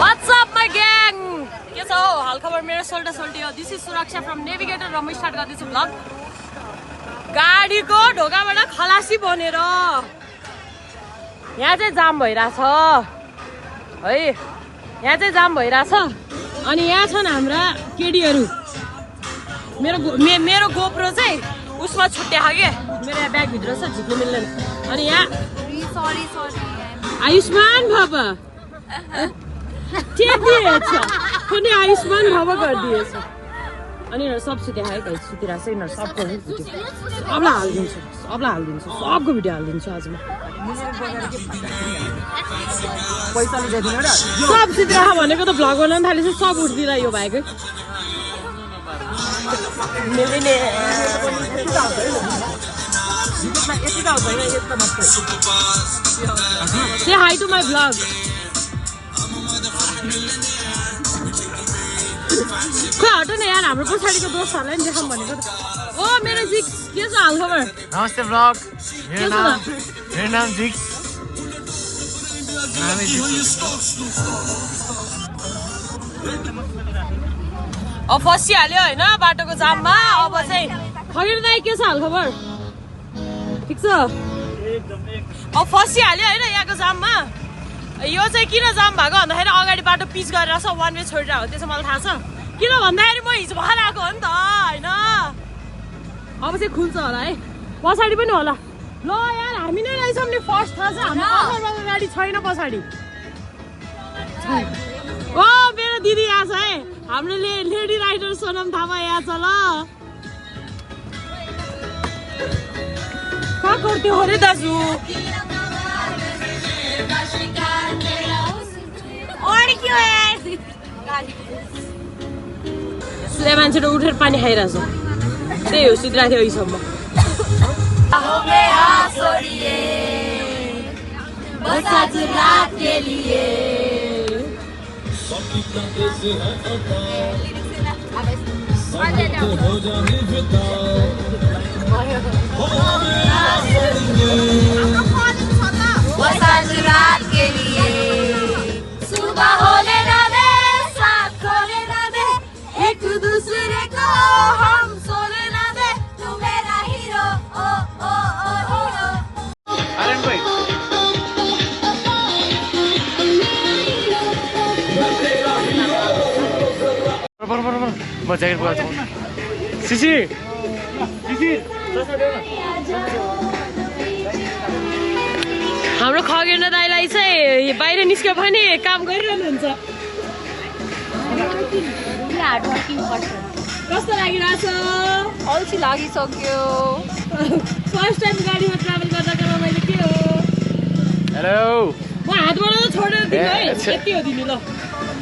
What's up my gang? के छ हाल खबर मेरो सोल्टा सोल्टी हो दिस इज सुरक्षा फ्रम नेभिगेटर र म स्टार्ट गर्दैछु भ्लग गाडीको ढोकाबाट खलासी बनेर यहाँ चाहिँ जाम भइराछ है यहाँ चाहिँ जाम भइराछ अनि यहाँ छन् हाम्रा केडीहरु मेरो गोप्रो चाहिँ उसमा छुट्यायो के मेरो यहाँ ब्याग भित्र छ झिक्नु मिल्दैन अनि यहाँ सरी आयुष्मान भव के दिएछ कुनै आयुष्मान भव गरिदिएछ अनि सब सुत्या है गाइस सुतिरहेछ यिनीहरू सबको भिडियो सबलाई हालिदिन्छु सबको भिडियो हालिदिन्छु आज म सब सुतिरह भनेको त भ्लग बनाउन थालेछ सब उठ्दिरा यो भाइको Say hi to my vlog. खोइ हट न यार हाम्रो पछाडिको दोस्तहरुलाई नि देखाउँ भनेको त ओ मेरो जिक्स के छ हाल खबर नमस्ते भ्लग मेरो नाम जिक्स अब फसिहाल्यो हैन बाटोको जाममा अब चाहिँ खगिर दाइ के छ हाल खबर ठीक छ अब फसिहाल्यो हैन यहाँको जाममा यो चाहिँ किन जाम भएको भन्दाखेरि अगाडि बाटो पिच गरेर छ वान वे छोडेर हो त्यसो मलाई थाहा छ किन भन्दाखेरि म हिजो भएर आएको हो नि त हैन अब चाहिँ खुल्छ होला है पछाडि पनि होला ल यार हामी नै रहेछौँ नि फर्स्ट थाहा छ हाम्रो अफरमा गाडी छैन पछाडि ओ मेरो दिदी यहाँ छ है हाम्रो लेडी राइडर सोनम थापा यहाँ छ ल का गर्दै हो रे दाजु सुत्या मान्छेले उठेर पानी खाइरहेछ त्यही हो सुतिरहेको थियो अहिलेसम्म रात के लिए सुबह होने ना दे साथ खोने ना दे एक दूसरे को हम सोने ना दे तू मेरा हीरो ओ ओ ओ हीरो आर्यन भाइ म ज्याकेट बोलाउँछु सिसी हाम्रो खगेन्द्र दाइलाई चाहिँ बाहिर निस्क्यो भने काम गरिरहनुहुन्छ कस्तो लागिरहेछ अल्छी लागिसक्यो फर्स्ट टाइम गाडीमा ट्राभल गर्दाको रमाइलो के हो हेलो म हातबाट त छोडेर दिनु है यति हो दिनु ल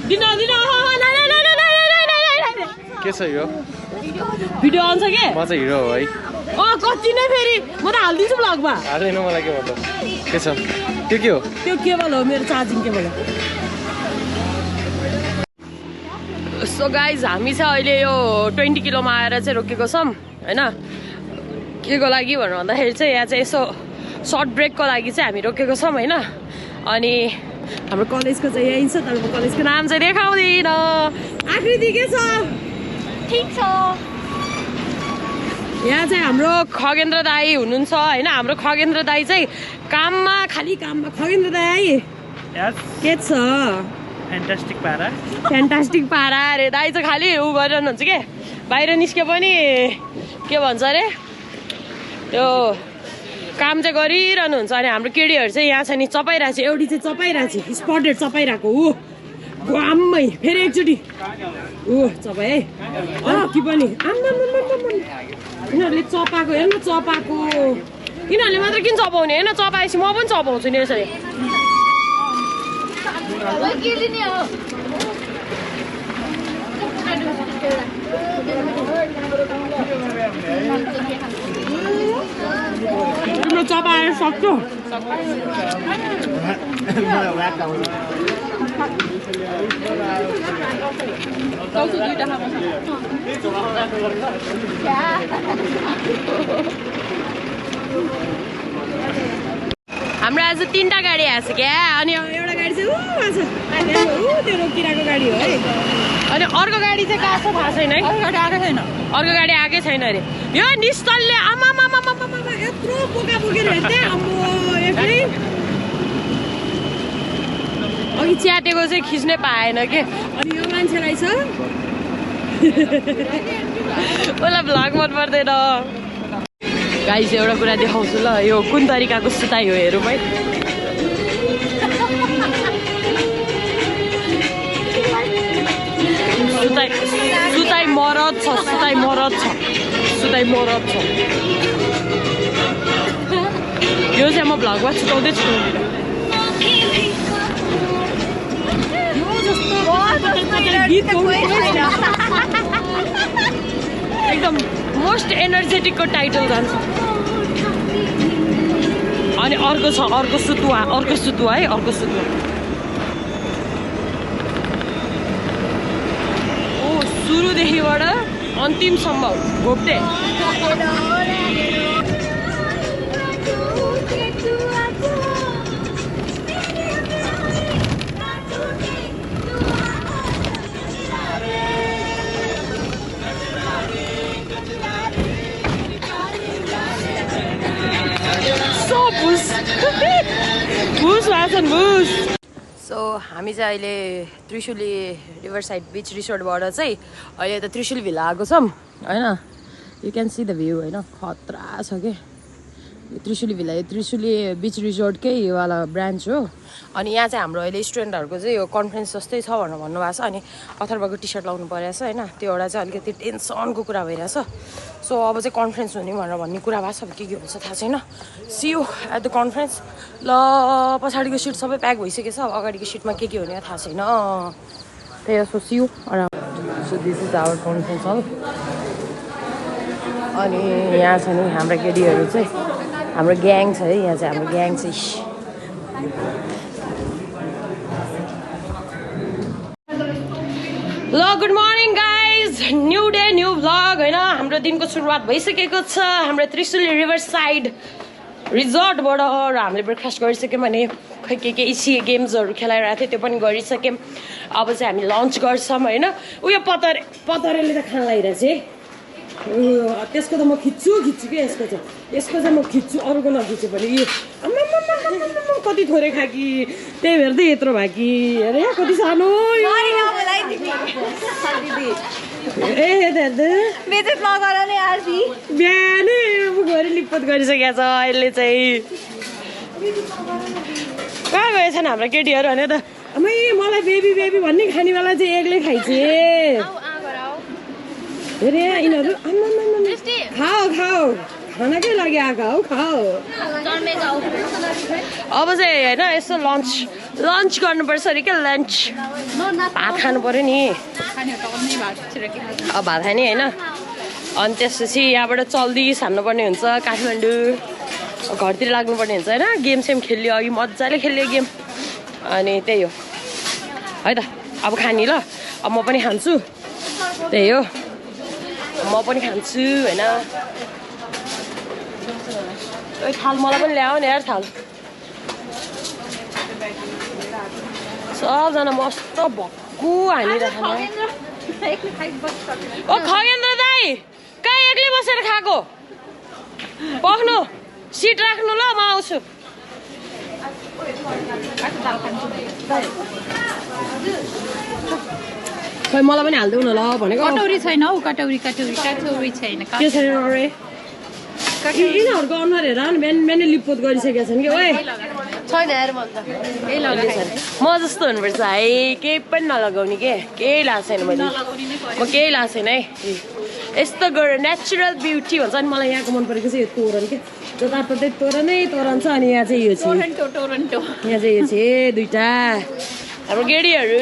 दिनु के छ यो भिडियो आउँछ के म चाहिँ हिरो हो है कति नै फेरि म त हालिदिन्छु भ्लगमा हाल्दैन मलाई के भन्नु के छ त्यो के हो त्यो केबल हो मेरो चार्जिङ केबल हो सो गाइज हामी चाहिँ अहिले यो 20 किलोमा आएर चाहिँ रोकेको छौँ होइन के को लागि भनेर भन्दाखेरि चाहिँ यहाँ चाहिँ यसो सर्ट ब्रेकको लागि चाहिँ हामी रोकेको छौँ होइन अनि हाम्रो कलेजको चाहिँ यहीँ छ तर म कलेजको नाम चाहिँ देखाउँदिनँ आकृति के छ ठीक छ यहाँ चाहिँ हाम्रो खगेन्द्र दाई हुनुहुन्छ होइन हाम्रो खगेन्द्र दाई चाहिँ काममा खगेन्द्र दाई के छ फ्यान्टास्टिक पारा अरे दाई चाहिँ खालि उ गरिरहनुहुन्छ के बाहिर निस्क्यो पनि के भन्छ अरे त्यो काम चाहिँ गरिरहनुहुन्छ अनि हाम्रो केडीहरू चाहिँ यहाँ छ नि चपाइरहेको छ एउटी चाहिँ चपाइरहेको छ स्पटेड चपाइरहेको हो आम्मै फेरि एकचोटि ऊ चपाइ है कि पनि यिनीहरूले चपाएको हेर्नु चपाएको यिनीहरूले मात्र किन चपाउने होइन चपाएपछि म पनि चपाउँछु नि यसरी तिम्रो चपाएर सक्छौ हाम्रो आज 3टा गाडी आएछ क्या अनि एउटा गाडी चाहिँ ऊ त्यो रोकिरहेको गाडी हो है अनि अर्को गाडी चाहिँ कहाँ छ थाहा छैन है अर्को गाडी आएकै छैन अरे यो निस्तलले आमा यत्रो बोका बोकेर हेर्दै अम्बो एकले अघि च्यातेको चाहिँ खिच्नै पाएन के अनि यो मान्छेलाई छ उसलाई भ्लग मन पर्दैन गाइस एउटा कुरा देखाउँछु ल यो कुन तरिकाको सुताइ हो हेरौँ है सुताइ मरद छ यो चाहिँ म भ्लगमा छुटाउँदै छुटाउँदिनँ एकदम मोस्ट एनर्जेटिकको टाइटल जान्छ अनि अर्को छ अर्को सुतुवा है अर्को सुतुवा ओ सुरुदेखिबाट अन्तिमसम्म घोप्टे सो हामी चाहिँ अहिले त्रिशुली रिभर साइड बिच रिसोर्टबाट चाहिँ अहिले त त्रिशुली भिल्ला आएको छौँ होइन you can see the view होइन खतरा छ कि त्रिशुली भिल्ला यो त्रिशुली बिच रिसोर्टकै वाला ब्रान्च हो अनि यहाँ चाहिँ हाम्रो अहिले स्टुडेन्टहरूको चाहिँ यो कन्फरेन्स जस्तै छ भनेर भन्नुभएको छ अनि अथर्वको टी सर्ट लाउनु परेको छ होइन त्यो एउटा चाहिँ अलिकति टेन्सनको कुरा भइरहेछ सो अब चाहिँ कन्फरेन्स हुने भनेर भन्ने कुरा भएको छ अब के हुन्छ थाहा छैन see you at the conference ल पछाडिको सिट सबै प्याक भइसकेको छ अब अगाडिको सिटमा के हुने थाहा छैन त्यही हो so see you so this is our conference hall अनि यहाँ छ नि हाम्रा केटीहरू चाहिँ हाम्रो ग्याङ छ है यहाँ चाहिँ हाम्रो ग्याङ चाहिँ ल good morning guys new day new vlog होइन हाम्रो दिनको सुरुवात भइसकेको छ हाम्रो त्रिशुली रिभर साइड रिजोर्टबाट र हामीले ब्रेकफास्ट गरिसक्यौँ भने खै के इसी गेम्सहरू खेलाइरहेको थियो त्यो पनि गरिसक्यौँ अब चाहिँ हामी लन्च गर्छौँ होइन उयो पतरेले त खान लागिरहेछ है त्यसको त म खिच्छु कि यसको चाहिँ म खिच्छु अरूको नखिच्छु भने यो कति थोरै खा कि त्यही भएर त यत्रो भयो कि अरे कति सानो बिहानै गएर लिपत गरिसकेको छ अहिले चाहिँ कहाँ गएछन् हाम्रो केटीहरू भने त आमै मलाई बेबी भन्ने खानेवाला चाहिँ एक्लै खाइछे अरे यिनीहरू खाओ खानाकै लागि आएको हौ खाओ अब चाहिँ होइन यसो लन्च गर्नुपर्छ अरे क्या लन्च भात खानु पऱ्यो नि अब भात खाने होइन अनि त्यसपछि यहाँबाट चल्दिस हान्नुपर्ने हुन्छ काठमाडौँ घरतिर लाग्नुपर्ने हुन्छ होइन गेम सेम खेल्यो अघि मजाले खेल्यो गेम अनि त्यही हो है त अब खाने ल अब म पनि खान्छु त्यही हो म पनि खान्छु होइन थाल मलाई पनि ल्याऊ न यार थाल सबजना मस्त भक्कु हानिरहेको ओ खगेन्द्र दाई कहाँ एक्लै बसेर खाएको पख्नु सिट राख्नु ल म आउँछु खै मलाई पनि हालिदेऊ न ल भनेको कटौरी छैन हौ कटौरी छैन के छैन अरे यिनीहरूको अनुहार हेर नि बिहान लिपपोत गरिसकेका छन् कि ओए छैन यार म जस्तो हुनुपर्छ है केही पनि नलगाउने के केही लाएको छैन मैले म केही लाएको छैन है यस्तो गरेर नेचुरल ब्युटी भन्छ नि मलाई यहाँको मन परेको चाहिँ यो तोरण के जताततै तोरण छ अनि यहाँ चाहिँ यो छ यहाँ चाहिँ यो छ दुईटा हाम्रो गेडीहरू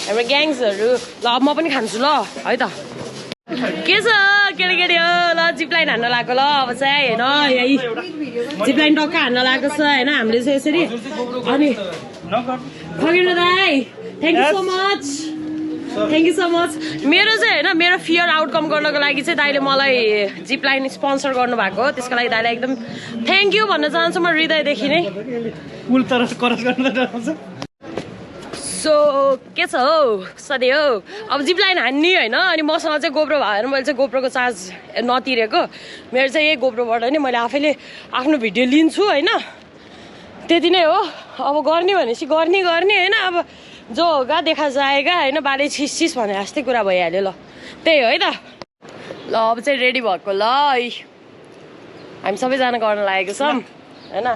हाम्रो ग्याङ्सहरू ल अब म पनि खान्छु ल है त के छ केटी हो ल जिपलाइन हान्न लागेको ल अब चाहिँ होइन यही जिपलाइन टक्क हान्न लागेको छ होइन हामीले चाहिँ यसरी अनि खगेन्द्र दाई थ्याङ्क यू सो मच मेरो चाहिँ होइन मेरो फियर आउटकम गर्नको लागि चाहिँ दाइले मलाई जिपलाइन स्पोन्सर गर्नुभएको हो त्यसको लागि दाइलाई एकदम थ्याङ्क यू भन्न चाहन्छु म हृदयदेखि नै पुल तर क्रस गर्न त डराउँछ सो के छ हौ सधैँ हौ अब जिप लाइन हान्ने होइन अनि मसँग चाहिँ गोप्रो भएर मैले चाहिँ गोप्रोको चार्ज नतिरेको मेरो चाहिँ यही गोप्रोबाट नै मैले आफैले आफ्नो भिडियो लिन्छु होइन त्यति नै हो अब गर्ने भनेपछि गर्ने होइन अब जो होगा देखा जाएगा होइन बाले छिस भने जस्तै कुरा भइहाल्यो ल त्यही हो है त ल अब चाहिँ रेडी भएको ल है हामी सबैजना गर्न लागेको छौँ होइन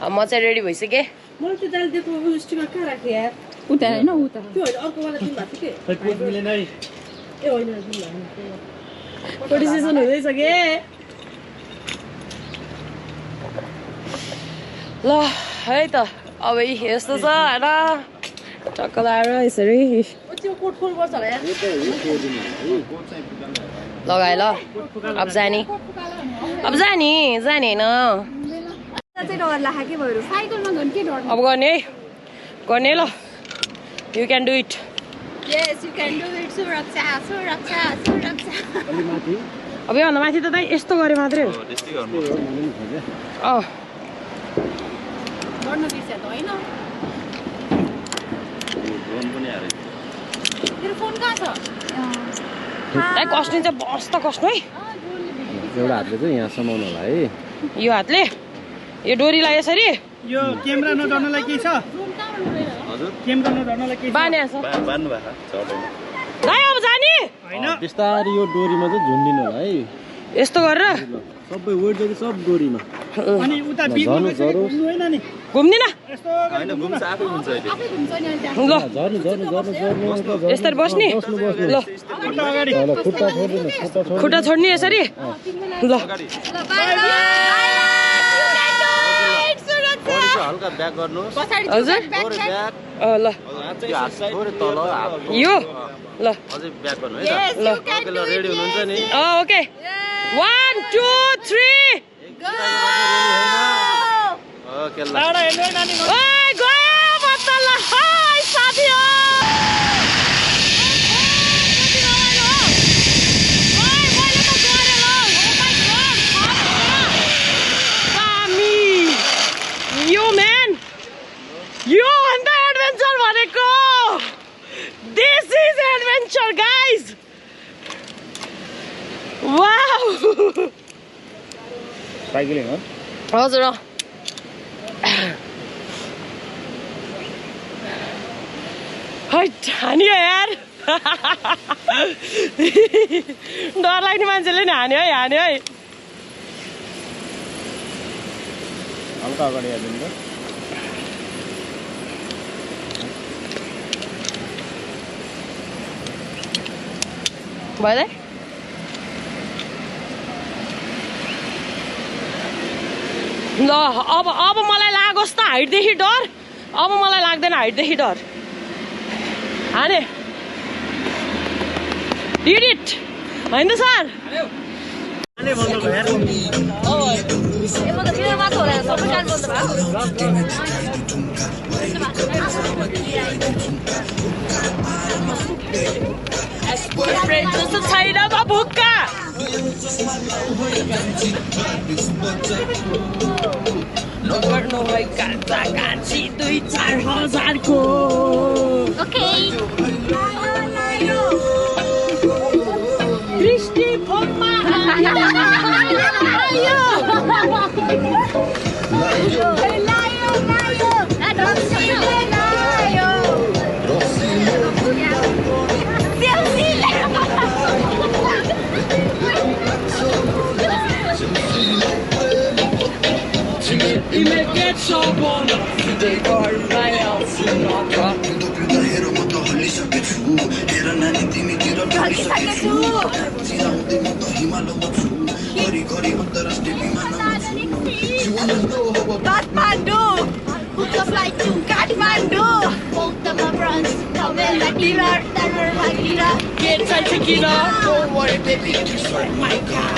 अब म चाहिँ रेडी भइसकेँ मलाई त्यो दाल दिएको स्टिमर कहाँ राखेँ यार उता होइन उता त्यो होइन अर्कोवाला दिनु भएको थियो खै पुल मिलेन है ए होइन फोटो सेसन हुँदैछ के ल है त अब यस्तो छ होइन टक्क लगाएर यसरी त्यो कोट खोल्नुपर्छ होला यार लगाए ल अब जाने होइन चाहिँ डर लाग्यो के भयो साइकलमा झन् के डर अब गर्ने ल you can do it yes you can do it सुरक्षा अब योभन्दा माथि त दाइ यस्तो गरे मात्रै हो गर्न बिर्स्या त होइन तेरो फोन कहाँ छ दाइ कस्नु चाहिँ बस त कस्नु है एउटा हातले चाहिँ यहाँ समाउनु होला है यो हातले यो डोरीलाई यसरी यो क्यामेरा नडर्नलाई के छ क्यामेरा नडर्नलाई के छ बाने छ दाइ अब जाने हैन बिस्तारै यो डोरीमा चाहिँ झुन्डिनु होला है यस्तो गरेर सबै वेट जति सब डोरीमा अनि उता बिचमा यसरी घुम्नु होइन नि घुम्दिन यस्तो आफै घुम्छ नि अनि त्यहाँ ल झर्नु यसरी बस्ने ल खुट्टा अगाडि खुट्टा छोड्दिनु खुट्टा छोड्ने यसरी ल हल्का ब्याक गर्नुहोस् हजुर ल तल यो ल अझै ब्याक गर्नु है त ल ल रेडी हुनुहुन्छ नि ओके 1 2 3 ओके ल टाढा हेर्नु है नानी ओइ गयो बत्तल हाय साथी हो यो अन्त एडभेन्चर भनेको this is adventure guys wow cycling हो हजुर हान्यो यार डर लाग्ने मान्छेले नि हान्यो है हल्का अगाडि हेरिदिनु त भयो ल अब मलाई लागोस् त हाइटदेखि डर अब मलाई लाग्दैन हाइटदेखि डर हाने डिड होइन त सर आने भन्नु भयो यार यसमा त मेरो मात्र होला सबै टाइम बन्द फ्रेन्ड जस्तो छैन म भुक्का नगर्नु है काँचा काँची 2-4 हजारको ओके दृष्टि फोनमा Y me get so bon, they call my house in Natra. Kathmandu, book a flight to Kathmandu. Both of my friends, come in like leader, that were my leader. Get such a killer, don't worry baby, just like my car.